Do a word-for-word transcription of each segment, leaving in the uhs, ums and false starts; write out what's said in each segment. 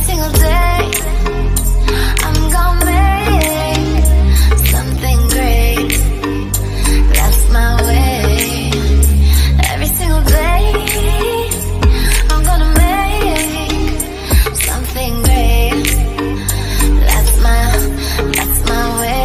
Single day, I'm gonna make something great. That's my way. Every single day, I'm gonna make something great. That's my, that's my way.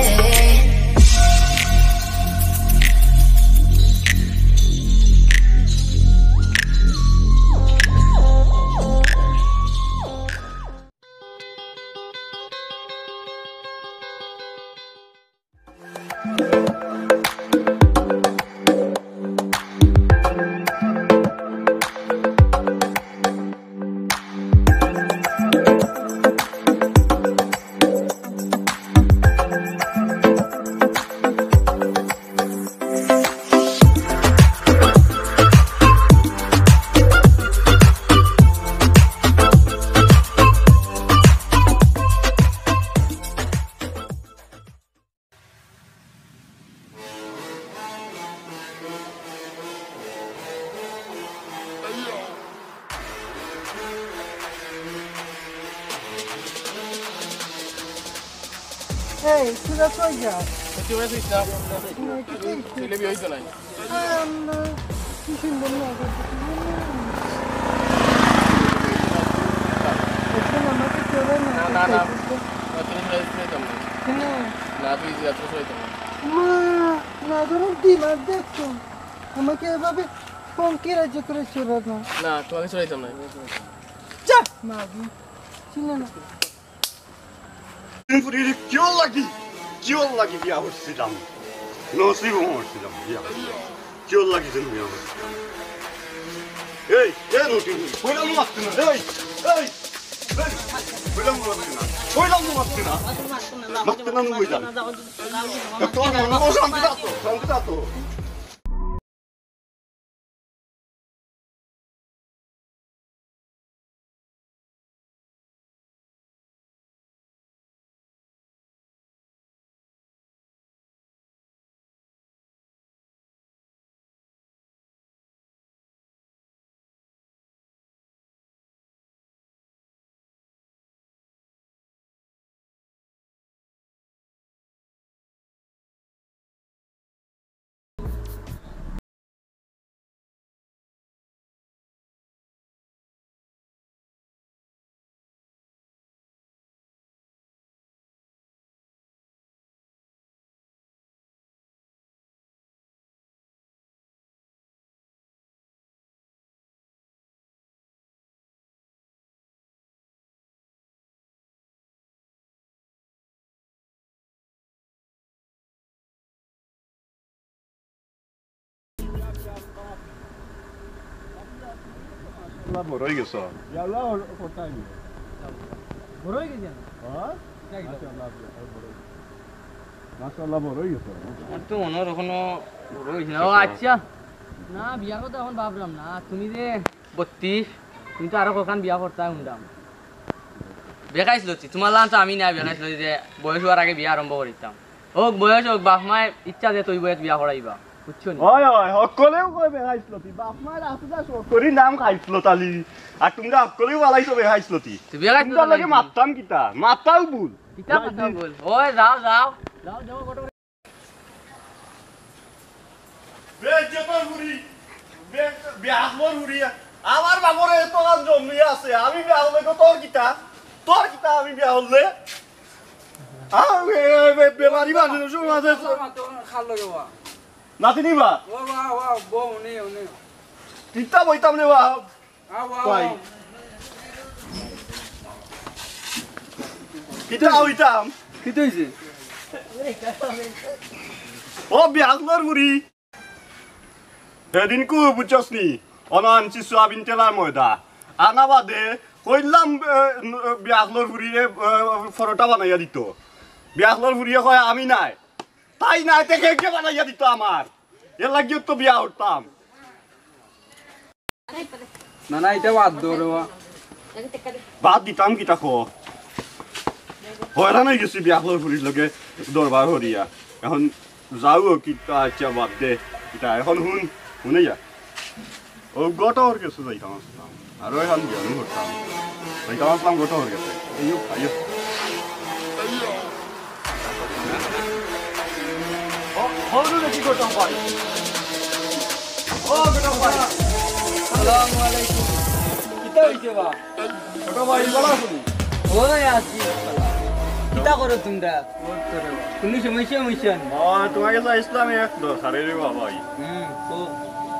এই, তোরা কই যাস? তুই ভাই তুই যা। না, কি তুই করছিস? ছেলে বিয়ে হইতো নাই। আল্লাহ, কি সুন্দর লাগে। এখন আমাকে কেউ না না, না, না। করতে। না, তুই ছেলে বিয়ে হইতো না। কেন? না, তুই যা, তুই হইতো না। মা, না, ধরো দিমাগ দেখো। আমাকে এভাবে পঙ্কি রাজ্য করে চড়ানো। না, তোমাকে চড়াইতাম না। যা, মা, চিনে না। ফুরির কিয় লাগি, কিয় লাগি বিয়া করছিলাম? নসিব করছিলাম বিয়া। কিয় লাগি যেন বিয়া করছিলাম? এই, এ রুটি, কইলাম মারতে না, এই, এই, এই, কইলাম মারতে না, কইলাম মারতে না। মারতে না, কই যান? তোর মনে হয় শান্তি থাকতো, শান্তি থাকতো। আল্লাহ, বড় হয়ে গেছো। ইয়া আল্লাহ, ওর, ওর কোথায় নিয়ে? বড় হয়ে গেছে? হ্যাঁ? যাই হোক। আচ্ছা, আল্লাহ হাফেজ, ওর বড় হয়ে গেছে। মাশাআল্লাহ, বড় হয়ে গেছো। আমার তো মনে হয় এখনো বড় হয়েছে না। ও আচ্ছা। না, বিয়ার কথা এখন ভাবলাম না। তুমি যে বত্রিশ, তুমি তো আরো কখন বিয়া করতে হুনলাম। বেকাইছ লতি, তোমার লান তো আমি না বেকাইছ লতি যে বয়স হওয়ার আগে বিয়া আরম্ভ করিতাম। হোক বয়স হোক, বাপ মায় ইচ্ছা যে তুই বয়স বিয়া করাইবা, বুঝছো নি? হয়, হয়, হকলেও কয় বেকাইছ লতি, বাপ মায় রাখু যা সব করি নাম খাইছ লতালি, আর তোমরা হকলেও বালাইছো বেকাইছ লতি। তুই বেকাইছ তোমরা লতি লাগে নাকি? মারতাম কিতা? মাতাও ভুল। কিতা মাতাও ভুল? ওই যাও, যাও। যাও, যাও, গোটা বেজ্জতর হুরি, বে-, বেআক্কলর হুরি। আমার বাপর এত গান জমি আছে, আমি বিয়া হলে তো তোর কিতা? তোর কিতা আমি বিয়া হলে? আ, এ, এ, বে-, বেমারি মানুষ সমাজে খাল লগে বা। নাতিনি বা? ও বা, ও বা, বউ নেই, নেই। কিতা বইতাম রে বা? আও, আও, কই? আও। কিতা হইতাম? কিতা হইছে? ও বেআক্কলর হুরি। সেদিনকু বুঝছস নি? অনো আনছি সোয়াবিন তেলার ময়দা। আনা বাদে কইলাম, এ, বেআক্কলর হুরিরে, এ, পরোটা বানাইয়া দিত। বেআক্কলর হুরিয়ে কয়, "আমি নাই।" তাই নাই, তে কে কে বানাইয়া দিত আমার? এর লাগিও তো বিয়া করতাম। না, না, এটা বাদ দেও রে বা। বাদ দিতাম কিতা কও? হয়রান হয়ে গেছি বেআক্কলর হুরির লগে দরবার হরিয়া। এখন যাও কিতা, আচ্ছা, বাদ দে। কিতা এখন হুন, হুনে যা। ও গটকর গেছে যাইতাম আছলাম, আর ওইখান বিয়ানও করতাম, যাইতাম আছলাম গটকর গেছে। এই ও খাইও। ও, ও, ও, কি করতাম ভাই? ও, করতাম ভাই। আসসালামু আলাইকুম। কিতা হইছে বা? ছোট ভাই, ভালা আছনি? ওই আছি। কিতা করো তুমরা? কুনু সমস্যা, সমস্যা নাই। ও, তুমার গেছে আইছলাম এক দরকারে রে বাবা। হুম, কও।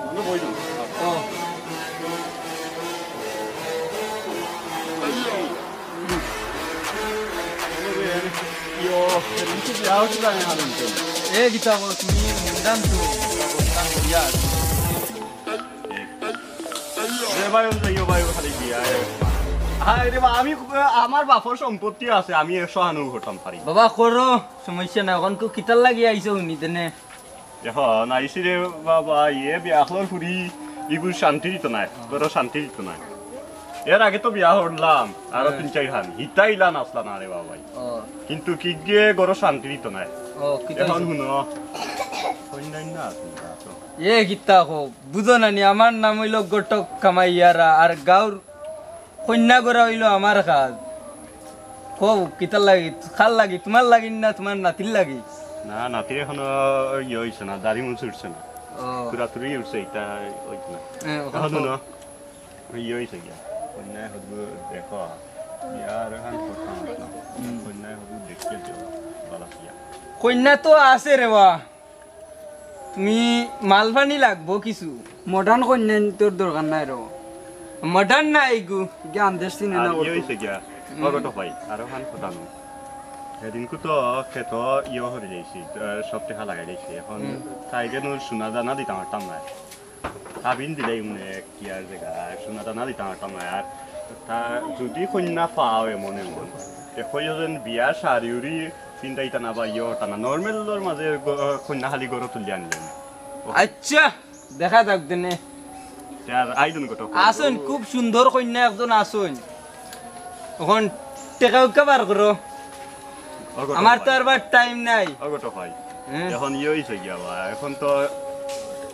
মানে বই দাও। কও। ইয়ো, এদিন তো বিয়া হচ্ছে জানি না, আমি তো। এ, কিতা কও, তুমি মুন্ডান তো, বিয়া। এ ভাই, ও যাইও ভাই, ও খালি বিয়া, এ। হায় রে বা, আমি, আমার বাপর সম্পত্তি আছে, আমি একশো হানও করতাম পারি। বাবা, করো, সমস্যা নাই। অখন কও কিতার লাগি আইছো হুনি দেনে? অখন আইছি রে বাবা, ইয়ে বিয়া হওয়ার ফুরি, ইগুর শান্তি দিত নায়, ঘরো শান্তি দিত নায়। এর আগে তো বিয়া করলাম, আরো হ্যাঁ। তিন চাইর হান, হিতা ইলা নাছলা না রে বাবা। ও। কিন্তু কিগে ঘরো শান্তি দিত নায়। ও, কিতা অখন হইছে? হুনো, কইন্যা না আছে, আছে। এ কিতা কও, বুঝো না নি, আমার নাম অইলো গটক কামাইয়ারা, আর গাঁওর কইন্যা গড়া অইলো আমার কাজ। কও, কিতার লাগি? কার লাগি? তুমার লাগি না তুমার নাতির লাগি? না, নাতির অখনো ইয়ে অইছে না, দাড়ি মুছ উঠছে না। ও। তুরাতুরি উঠছে, ইটা অইতো না। হ্যাঁ, অখন অখন তো হুনো, ইয়ে অইছে গিয়া। কইন্যা হবু দেখো, ইয়ার অখন কথা না। হুম। কইন্যা হবু দেখতে দেও, বালা ছিয়া। কইন্যা তো আছে রে বা। তুমি মালপানি লাগবো কিছু। Modern কইন্যা তোর দরকার নাই রে। Modern না এইগু। জ্ঞান দেশ চিনে না আর ইয়ে করতো। অইছে গিয়া, হুম। অগট ভাই, আরো খান কথা নু। সেদিনকু তো খেত ইয়ে হরি যাইছি, আহ, সব টেকা লাগাই যাইছি। অখন হুম। তাইরে নু সোনা দানা দিতাম পারতাম না। কাবিন দিলাই মানে কি আর জাগা, সোনা দানা দিতাম পারতাম না। আর তা যদি কইন্যা পাও এমন এমন, দেখো যেন বিয়া শাড়ি উড়ি চিন্তা ইতা না বা ইয়ে ওটা না, নর্মালর মাঝে গ-, কইন্যা খালি ঘরো তুলি আনলেন। আচ্ছা, দেখা যাক দেনে। তে আর আইজন গটক। আছইন, খুব সুন্দর কইন্যা একজন আছইন। অখন টেকা উকা বার করো। ও গটক আমার তো ভাই। আর বার টাইম নাই। ও গটক ভাই। হ্যাঁ। অখন ইয়ে অইছে গিয়া বা, অখন তো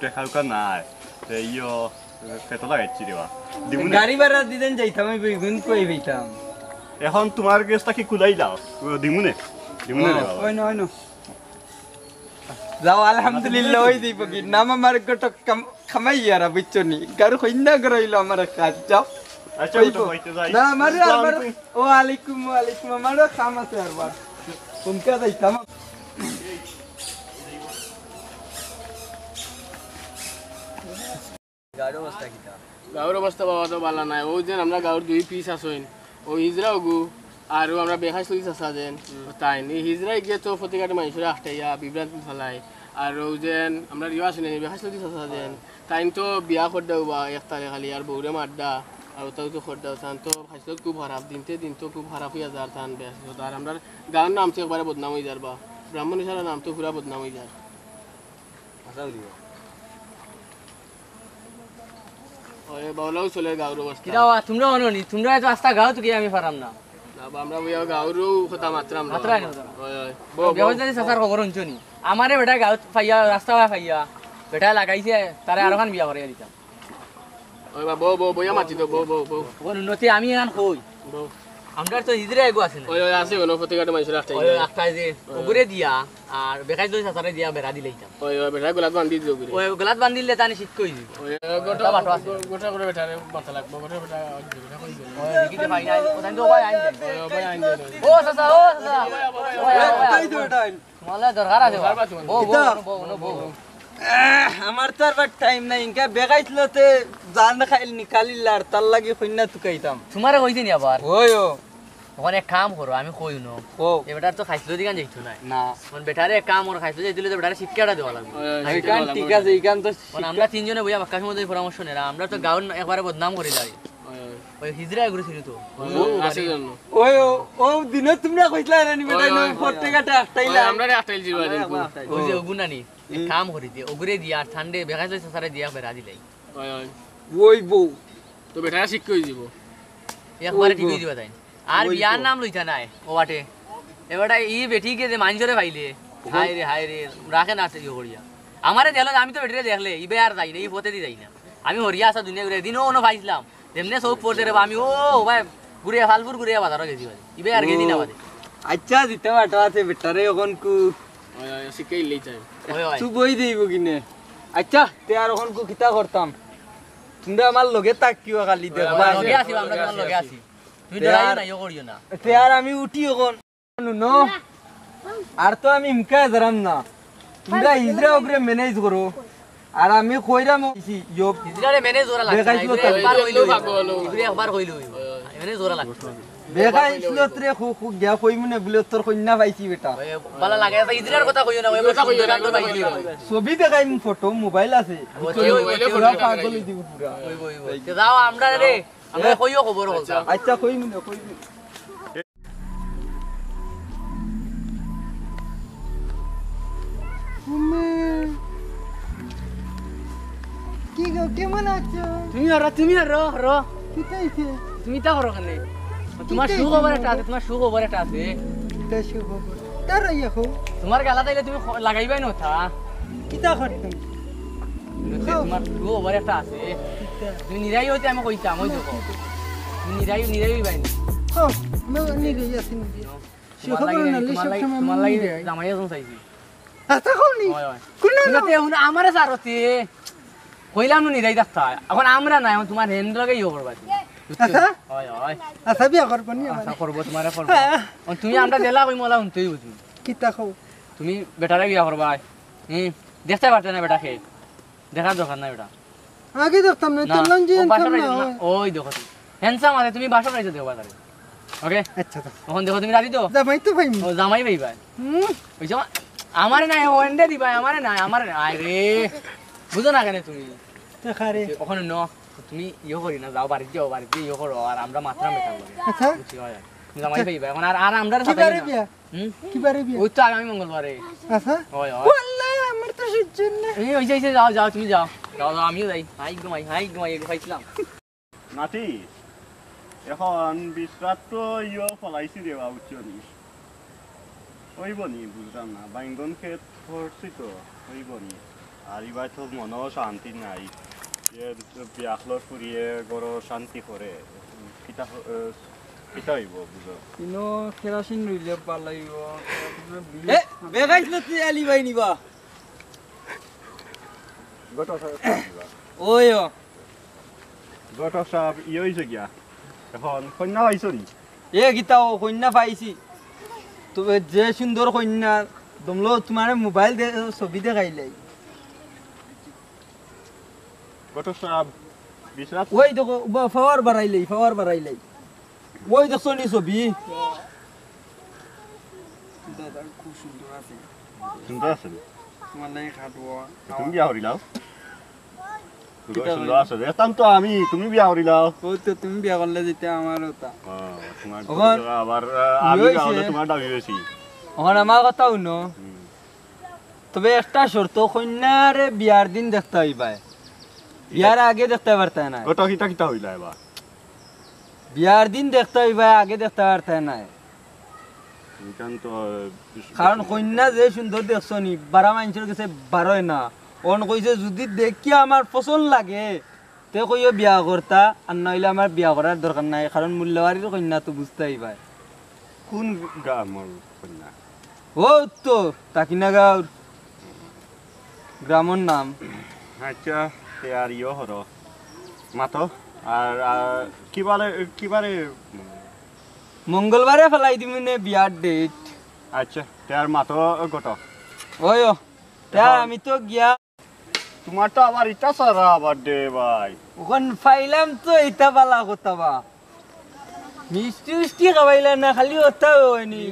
টেকা উকা নাই। তে ইয়ো, কত লাগাইছি রে বা? দিমুনে? গাড়ি ভাড়া দিদেন যাইতাম, আমি বেগুন কই পাইতাম। অখন তুমার গেছ থাকি কুলাই দাও। দিমুনে? দিমুনে রে ও। বাবা? ওই না, ওই না। যাও, আলহামদুলিল্লাহ, ওই দিব কি? নাম আমার গটক কাম-, কামাইয়ারা, বুঝছো নি? গাড়ি কইন্যা গড়াইলো আমার কাজ, যাও। আচ্ছা, ওই ওটা তো। হইতে যাই। না, আমার, আসসালামু আমার, আলাইকুম। ওয়ালাইকুম, ওয়ালাইকুম, আমারও কাম আছে আরবার। কোনটা যাইতাম? গাঁওর অবস্থা কিতা? গাঁওর অবস্থা বাবা তো বালা নাই। অউ যেন আমরা গাঁওর দুই পিস আছইন, অউ হিজরা অগু, আর অউ আমরা বেখাইছলতি চাচা যেন, হুম। তাইন। ই হিজরায় গিয়া তো ফতিঘাটর মানষরে আটকাইয়া বিভ্রান্তিত ফালায়। আর অউ যেন আমরা রিও আছইন, বেখাইছলতি চাচা যেন, হ্যাঁ। তাইন তো বিয়া করদেউ বা এক তালে খালি, আর বউরে মাররা, আর অতাউ তো করদেউ, তান তো খাইছলত খুব খারাপ, দিনতে দিন তো খুব খারাপ অইয়া যার তান বেশ। আর আমরার গাঁওর নাম তো একবারে বদনাম অই যার বা, ব্রাহ্মণিছড়ার নাম তো পুরা বদনাম অই যার। আচ্ছা, বুঝিবা। ওই বাউলাও চলে গাঁওর অবস্থা। কিরা বা, তুমরা অনো নি? তুমরা এত আস্তা গাঁও তো কি আমি পারাম না। না বা, আমরা বইয়া গাঁওরও কথা মাতরাম না। মাতরায় না কথা। ওই, ওই। বউ, বউ। বেখাইছলতি চাচার খবর হুনছো নি? আমারে বেটায় গাঁওত পাইয়া, রাস্তা বায় পাইয়া, বেটায় লাগাইছে, তারে আরোখান বিয়া করাইয়া দিতাম। ওই বা, বউ, বউ, বইয়া মাতি দেও, বউ, বউ, বউ। অখন উন্নতি আমি এখান কই। বউ। আমরার তো হিজরা এগু আছে না। ওই, ওই, আছে, অনো ফতিঘাটর মানষরে আটকাই ওই, ওই, দেয়। আটকাই দে। ওই। অগুরে দিয়া, আর বেখাইছলতি চাচারে দিয়া বেড়া দিলাইতাম। ওই, ওই, বেড়া গলাত বান্ধি দিও অগুরে। ওই, গলাত বান্ধিলে তানি শিক্ষা অইযিবো। ওই, ওই, গোটা, গোটা, গোটা করে বেটারে মাথা লাগবো, গোটা বেটা, গোটা কই গেল? ওই, দেখি যে ভাই নাই, ও তাই তো ভাই আইন দেন। ওই, ওই, ভাই আইন দেন। ও চাচা, ও চাচা। ওই, ওই, ওই, ওই, ওই, ওই, ওই। তোমার লগে দরকার আছে দরকার বা? আছে মানে। বউ, বউ, কিতা? বউ, বউ, বউ। আহ, আমার তো আর বার টাইম নাই, ইনকা বেখাইছলতে জান খাইল নিকালিলার, তার লাগি কইন্যা তুকাইতাম। তোমারে কইছি নি আবার? ওই ও। অখন এক কাম করো, আমি কই হুনো। কও। এ বেটার তো খাইছলতি দিকান যাইতো নায়। না। অখন বেটারে এক কাম করো, খাইছলতি যাইতে অইলে তো বেটারে শিক্ষাটা দেওয়া লাগবো। ওই, ওই, শিক্ষা ইখান দেওয়া ঠিক লাগবো। আছে, ইখান তো ওই আমরা তিনজনে বইয়া বাক্কা সময় ধরি পরামর্শ নেরা, আমরা তো গাঁওর একবারে বদনাম করি যাই। ওই, ওই। ওই হিজরা এগুরে ছিল তো। ওই, ও, ওই, আছে বাড়ি। জানো। ওই, ও, ও দিনে তুমরা কইছলা না নি বেটা, ওই, ওই, ওই। ফট্টেঘাটে আটকাইলা। ওই, আমরারে আটকাইল ছিল, আমরারে আদিন। একবার আটকাইল। ওই যে ওগু নানি, এক হুম। কাম করি দে, ওগুরে দিয়া আর ঠান্ডে বেখাইছলতি চাচারে দিয়া বেড়া দিলাই। ওই, ওই। ওই বউ। তো বেটা শিক্ষা অইযিবো। একবারে ওই ঠিক বউ। অইযিবা তাই। আর ওই বিয়ার বউ। নাম লইতা নায়, ও বাটে। এ বেটা, ই বেটি গিয়ে যে মানষরে পাইলে, বউ। হায় রে, হায় রে, রাখে না সে ইয়ে করিয়া। আমারে দেখলে, আমি তো বেটিরে দেখলে, ইবে আর যাই না, ই পথেদি যাই না। আমি হরিয়া আসা দুনিয়া ঘুরে দিনও অনো পাইছিলাম। যেমনে চউখ পড়ছে রে বা, আমি ও ভাই ঘুরে ফালপুর ঘুরে বাজারো গেছি ভাই। ইবে আর গেছি না বাদে। আচ্ছা, জিতা বাটা আছে বেটারে অখন কু। ওই, ওই, শিখে ইলেই চাই। ওই, ওই। তুই বই দেইব কিনে? আচ্ছা, তে আর অখন কু কিতা করতাম? তুমরা আমার লগে থাকিও খালি দেখবা। লগে আছি, আমরা তুমার লগে আছি। তুমি তে ডরাইও আর না, ইয়ে করিও না। তে আর আমি উঠি অখন। হুনো, আর তো আমি হিমকা যারাম না। তুমরা ইজরা ওগরে manage করো। আর আমি কইরাম ইসি, ইয়ো। ইজরারে manage করা লাগতো না, বেকাইছিল ইজরা তো। একবার কইলে অইবো। ইজরা একবার কইলে অইবো। Manage করা লাগতো না। বেকাইছিল রে, খু-, খু-, গিয়া কইমু নে বুলে তোর কইন্যা পাইছি বেটা। ওই, ভালা লাগে। আচ্ছা, ইজরার কথা কইও না, ওই কথা কইও না, সুন্দর কথা পাইছি। কইও না। ছবি দেখাইমু, ফটো, মোবাইল আছে। ওই, ওই, ওই, ওই, ওই, পাগল অই দিব পুরা। ওই, ওই, ওই। তে যাও, আমরা রে, আমরা কইও খবর বলতা। আচ্ছা, কইমু নে, কইমু। উম্মা। কি গো, কেমন আছো? তুমি আর, তুমি আর, র, র। কিতা অইছে? তুমি তা করো কেনে? তুমার কিতা অইছে সুখবর একটা আছে, তুমার সুখবর একটা আছে। কিতা সুখবর? তার ইয়া কও। তুমার গালা তাইলে তুমি খ-, লাগাইবায় না তা। কিতা করতাম? কও। তুমার সুখবর একটা আছে। কিতা? তুমি নিরাই অইতে আমি কইতাম, ওই দেখো। তুমি নিরাই, নিরাই অইবায় না। কও, আমি নিরাই আছি, নিরাই। সুখবর লাগি, না, তুমার সব লাগি, সময় তুমার লাগি জামাই একজন চাইছি। আচ্ছা, কওনি? হয়, হয়। কোন না? হুনো তে, হুনো, আমারে সারতে। কইলাম নু নিরাই থাকতা। অখন আমরা নাই, অখন তুমার হেন লগে ইয়ে করবা তুমি। বুঝছো? আচ্ছা। হয়, হয়। আচ্ছা, বিয়া করবো নি আচ্ছা, আমারে? করবো, তুমারে করবো। হ্যাঁ। অখন তুমি আমরা দিলা কই মলা হুনতেই বুঝবি। কিতা কও? তুমি বেটারে বিয়া করবা। হুম, দেখতে পারতে না বেটাকে। দেখার দরকার নাই বেটা। আগে দেখতাম না, না, তেমন যে ও বাসা handsome না পাইছে না। হয়। ওই দেখো তুমি। Handsome আছে, তুমি বাসা পাইছো দেখো বাজারে। ওকে? আচ্ছা, তো। অখন দেখো তুমি রাজি তো? জামাই তো পাইমু। ও জামাই পাইবা। হুম। ওই যে আমারে নাই, ও এন্ডে দিবা, আমারে নাই, আমারে নাই। আরে, বুঝো না কেনে তুমি? দেখা রে। অখন ন, তুমি ইয়ে করি না, যাও বাড়িত যাও, বাড়িত গিয়া ইয়ে করো, আর আমরা মাতরাম বেটার লগে। আচ্ছা। বুঝছি, হয়, হয়। তুমি জামাই আচ্ছা। পাইবা। অখন আর, আর আমরা কিবারে বিয়া? হুম? কিবারে বিয়া? ওই তো আগামী মঙ্গলবারে। আচ্ছা। হয়, হয়। ও আল্লাহ, আমার তো সহ্য না। এই, ওই যে, ওই যে, যাও, যাও, তুমি যাও। যাও, যাও, আমিও যাই। হাই ঘুমাই, হাই ঘুমাই, একটু খাইছিলাম। নাতি, অখন বিশ্রাম তো ইয়ো ফলাইছি রে বা, বুঝছো নি? অইবো নি, বুঝলাম না। বাইঙ্গন খেত করছি তো, অইবো নি। আর ইবার তো মনও শান্তি নাই। এ বিয়াখলো ফুরিয়ে ঘরো শান্তি করে। কিতা হ-, এ, কিতা অইবো, বুঝো? ইনো কেরাসিন রইলে বালা অইবো। এ, বেগাইছিল তুই আলি ভাই নিবা। ঘটক সাব, ওই ও। ঘটক সাব, ইয়ে অইছে গিয়া। অখন কইন্যা পাইছো নি? এ, কিতা ও, কইন্যা পাইছি। তো যে সুন্দর কইন্যা, দমলো তুমারে মোবাইল দে, ছবি দেখাইলাই। ঘটক সাব, বিশ্রাম। ওই দেখো, বা, পাওয়ার বাড়াইলাই, পাওয়ার বাড়াইলাই। ওই দেখছো নি ছবি? দাদা, খুব সুন্দর আছে। সুন্দর আছে নি? তুমার লাগি খাটবো। তুমি বিয়া করিলাও? কিতা সুন্দর কইলা? আছে। দেখতাম তো আমি, তুমি বিয়া করিলাও। ওই তো, তুমি বিয়া করলে যেটা আমার ওটা। ও, তুমার অখন আবার, আহ, আমি বিয়া করলে তুমার দাবি বেশি। অখন আমার কথা হুনো। হুম। তবে একটা শর্ত, কইন্যারে বিয়ার দিন দেখতা অইবায়। বিয়ার আগে দেখতা পারতায় নায়। ওটা কিতা কিতা অইলা এবার? বিয়ার দিন দেখতা অইবায়, আগে দেখতা পারতায় নায়। ইখান তো, আহ, কারণ কইন্যা যে সুন্দর দেখছো নি, বারা মাইনষর গেছে বারয় না। অন কইছে, যুদি দেখিয়া আমার পছন্দ লাগে, তে কইও বিয়া করতা, আর না অইলে আমার বিয়া করার দরকার নাই, কারণ মূল্যবাড়ির কইন্যা তো বুঝতায় অইবায়। কোন গ্রামর কইন্যা? ও তো, তাকিনা গাঁওর গ্রামর নাম। আচ্ছা, তে আর ইয়ো হরো। মাতো, আর, আর কিবারে, কিবারে? মঙ্গলবারে ফালাই দিমু নে বিয়ার date। আচ্ছা, তে আর মাতো ঘটক। ওই ও, তে আমি তো গিয়া তুমার তো আবার ইটা সারা আবার দে ভাই। অখন পাইলাম তো ইটা বালা কথা বা। মিষ্টি উষ্টি খাবাইলা না, খালি কথা অয়নি।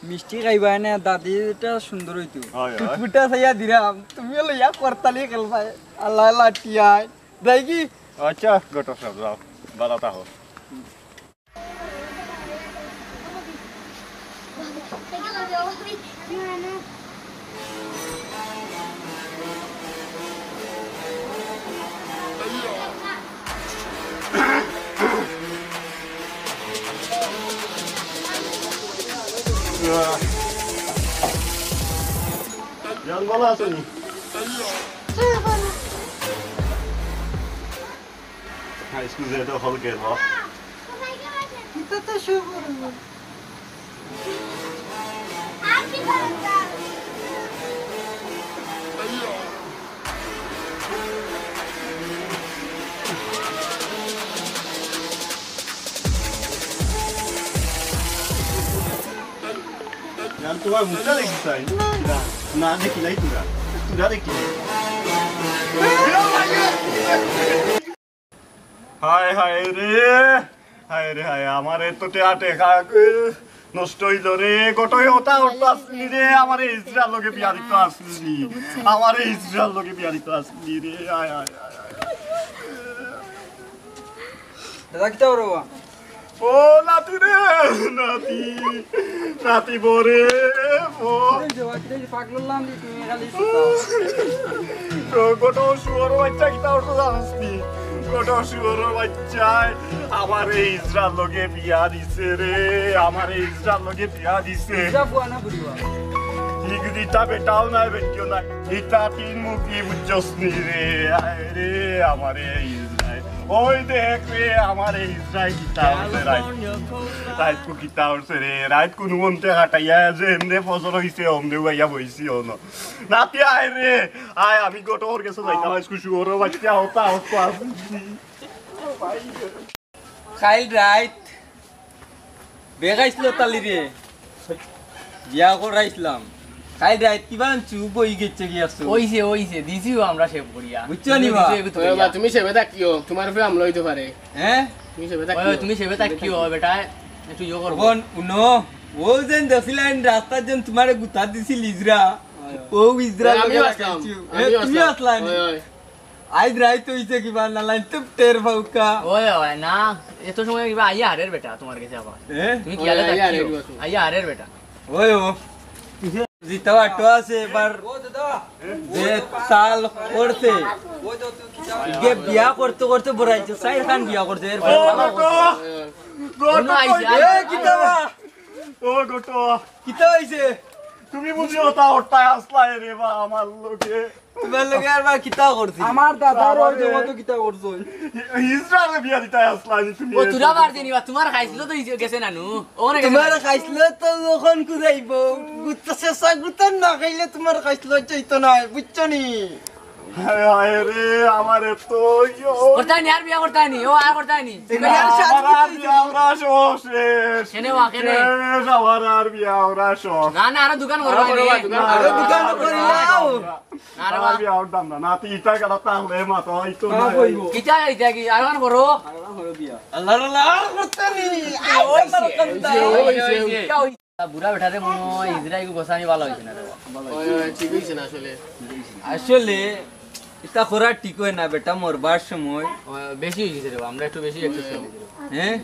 মিষ্টি খাইবা না, দাদি ইটা সুন্দর অইতো। হয়, হয়। টুটফুটা চাইয়া দিরাম, তুমি লইয়া করতালি খেলবায়। আল্লাহ লাটিয়ায়। যাই কি? আচ্ছা, ঘটক সাব, যাও। বালা থাকো। জান ভালা আছো নি? হাই স্কুল যাইতে হল গেল। এটা তো শুভ। জান, তোমার মুখটা দেখি চাই। না, না দেখি নাই তোরা। তোরা দেখি নাই। হায় হায় রে, হায় রে হায়, আমার এত টেকা টেকা নষ্ট হইল রে। গটই হতা হতা আসলি রে, আমার ইজরার লগে বিয়া দিত আসলি। আমার ইজরার লগে বিয়া দিত আসলি রে। হায় হায় হায় হায়। দাদা, কিতা করো বা? ও নাতি রে, নাতি, নাতি বরে, ও। এই যে, বাকি এই যে পাগল নাম দিয়ে তুমি খালি তো গটো শুয়োর বাচ্চা কিতা করতো জানোস নি? গটো শুয়োর বাচ্চায় আমারে ইজরার লগে বিয়া দিছে রে, আমারে ইজরার লগে বিয়া দিছে। ইজরা বুয়া না বুড়ি বা? ইগদিতা বেটাও নাই, বেটিও নাই। ইতা তিন মুখী বুঝছস নি রে? আয় রে, আমারে ইজরায়। ওই দেখ রে, আমারে ইজরায় কিতা হইছে রাইত। রাইত কু কিতা হইছে রে? রাইত কুনু মন্তে কাটাইয়া যে এমনে ফজর হইছে, অমনে উবাইয়া বইছি অন। নাতি আয় রে, আয় আমি গটর গেছে যাইতাম। আজকে শুয়োর বাচ্চা হতা হতা। খাইল রাইত বেগাইছিল তালি রে। বিয়া করাইছিলাম। খাইল রাইত কিবা আনছু বই গেছে কি আছো? ওইছে, ওইছে, দিছিও আমরা সেভ করিয়া। বুঝছো নি বা? দিছি এগু তো ওই বা, করিয়া। তুমি সেবে থাকিও, তোমার উপরে হামলা হইতে পারে। হ্যাঁ? তুমি সেবে ওই, থাকিও। তুমি সেবে থাকিও, বেটা। একটু ইয়ে করবো। তখন উনো, ও যেন দেখছিলেন রাস্তার যেন তোমারে গুতা দিছিল ইজরা। ও ইজরা ওই, আমিও লগে আসলাম, লাগাইছো। এ, আমিও তুমি আসলাম। আসলাম। ওই, ওই। আইজ রাইত হইছে কিবা না লাইন তো টের পাউকা। ওই, ওই, না, এত সময় কিবা আইয়া হারের বেটা তোমার গেছে আবার। এ? তুমি কি ওই, আলে আইয়া থাকিও? হারের বেটা। আইয়া হারের বেটা। ওই ও। জিতা আটো আছে এবার। ও দাদা। যে তাল করছে। ও তো তুই কি চাও? ইগে বিয়া করতে করতে বড়াইছে, চাইর খান বিয়া করছে, এর ও, ভালো গটো, করছে। গটো, অন্য আইছে, কই? আইছে। এ, কিতা বা? ও গটো। কিতা হইছে? তুমি বুঝিও তা ওটাই আসলাই রে বা আমার লগে। তোমার লগে আর বা কিতা করছি? আমার দাদার ওই বাবা রে। জগতো কিতা করছো? ইজরারে বিয়া দিতাই আসলাই তুমি। ও, তোরা বার দিনি বা, তোমার খাইছিল তো ইজে গেছে নানু। ওখানে গেছে তোমার নানু। খাইছিল তো ওখান কুদাইব। গুত্তা শেষা গুত্তা না খাইলে তোমার খাইছিল চাইতো না, বুঝছো নি? হায় হায় রে, আমারে তো ইয়ো। করতাই নি, আর বিয়া করতাই নি, ও আর করতাই নি। এবার আর শাদি আমার আর করতে বিয়া ওরা সব শেষ। কেনে বা, কেনে? শেষ, আমার আর বিয়া ওরা সব। না, না, আরো দোকান করবা আরো নি। করবা, দোকান আরো করবা। দোকান করি লাও। না রে আমার বা। বিয়া ওর দাম না, না, তুই ইটা গেলা তাহলে মাথা হইতো না। কিতা, ইটা কি? আর গান করো। আল্লাহ, আল্লাহ, আর করতে নি। ওই সে, ওই সে, ওই সে। কিতা ওই তা বুড়া বেটারে মনে হয় ইজরাইল গোসানি ভালো হইছে না রে বা। ওই, ওই, ঠিক হইছে না আসলে। আসলে এটা করা ঠিক হয় না বেটা, মরবার সময়। ওই, বেশি হয়ে গেছে রে বা, আমরা একটু বেশি একটু হ্যাঁ?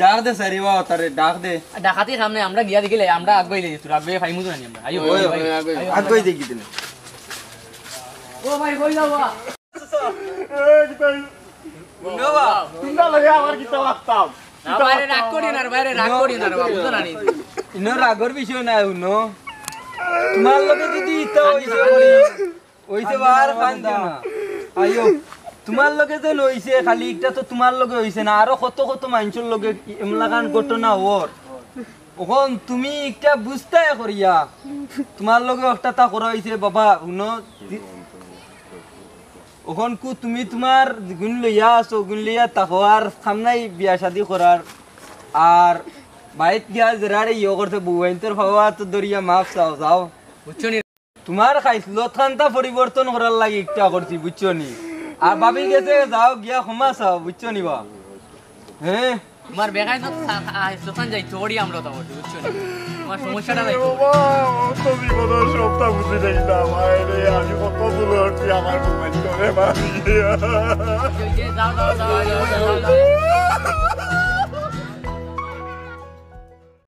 ডাক দে সারি বা, তারে ডাক দে। ডাকাতি সামনে আমরা গিয়া দেখিলে আমরা আগুয়াই দিই, তোরা আগুয়াই ফাইমু তো না আমরা। আইও, ওই, আইও, ওই, আইও। আগুয়াই। আগুয়াই দেখি দিলে। ও ভাই, কই যাও বা? এই, কই? হুনো বা? তোমরা লগে আমার কিতা মাততাম? না, বাইরে রাগ করি না রে, বাইরে রাগ করি না রে, বাবু, বুঝো না নি? ইনো রাগর বিষয় না, হুনো। তোমার লগে যদি ইতা হইছে, হইছে বার খান দিও না। আইও, তোমার লগে যে হইছে, খালি একটা তো তোমার লগে হইছে না, আরো কত কত মানুষের লগে এমলাখান ঘটনা ওর। অখন তুমি একটা বুঝতায় করিয়া, তোমার লগে একটা তা করা হইছে, বাবা, হুনো, দি-, অখন কু তুমি তোমার গুণ লইয়া আছো, গুণ লইয়া থাকো, আর সামনাই বিয়া শাদি করার, আর বাইত গিয়া যেরারে ইয়ে করতে বউ আইনতর পাওয়া তো দরিয়া মাফ চাও, যাও। বুঝছো নি? তোমার খাইছলত খানটা পরিবর্তন করার লাগি একটা করছি, বুঝছো নি? আর ভাবির গেছে যাও গিয়া ক্ষমা চাও, বুঝছো নি বা? হ্যাঁ? তোমার বেকায় তো খা-, খা-, খাইছলত খান যাই, তোরই আমরা তো করছি, বুঝছো নি? তোমার সমস্যাটা নাই তো। বাবা, ও তো বিপদের সবটা বুঝি নাই না, ভাই রে, আমি কত ভুল করছি, আমার মোবাইল করে মারি। যাও, যাও, যাও, যাও, যাও, যাও।